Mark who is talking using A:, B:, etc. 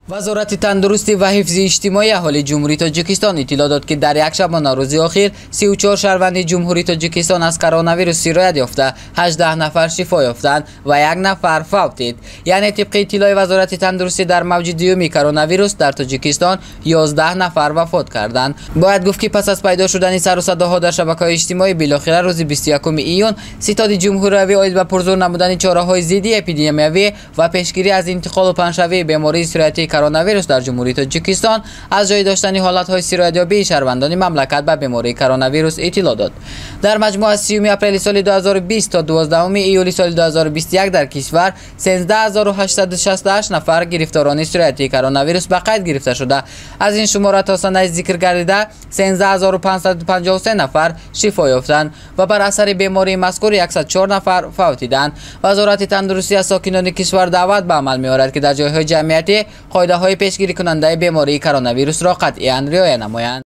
A: Вазорати тандурустӣ ва ҳифзи иҷтимоии аҳолии Ҷумҳурии Тоҷикистон иттилоъ дод, ки дар як шабонарӯзи охир 34 шаҳрванди Ҷумҳурии Тоҷикистон аз коронавирус сироят ёфта, 18 нафар шифо ёфтанд ва як нафар фавтид. Яъне тибқи иттилои Вазорати тандурустӣ дар мавҷи дуюми коронавирус дар Тоҷикистон 11 нафар вафот карданд. Бояд гуфт, ки пас аз пайдо шудани сару садоҳо дар шабакаҳои иҷтимоӣ, билохира рӯзи 21 июн Ситоди ҷумҳуриявӣ оид ба пурзур намудани чораҳои зидди эпидемиявӣ ва пешгирӣ аз интиқолу паҳншавии бемории сироятии коронавирус дар Ҷумҳурии Тоҷикистон аз ҷой доштани ҳолатҳои сироятёбии шаҳрвандони мамлакат ба бемории коронавирус иттилоъ дод. Дар маҷмӯъ аз 30 апрели соли 2020 то 12 июли соли 2021 дар кишвар 13868 нафар гирифторони сироятии коронавирус ба қайд гирифта шуда, аз ин шумора то санаи зикр гардида 13553 нафар шифо ёфтанд ва бар асари бемории мазкур 104 нафар фавтиданд. Вазорати тандурустӣ аз сокинони кишвар даъват ба амал меорад, ки дар ҷойҳои ҷамъиятӣ қоидаҳои пешгирикунандаи бемории коронавирусро қатъиян риоя намоянд.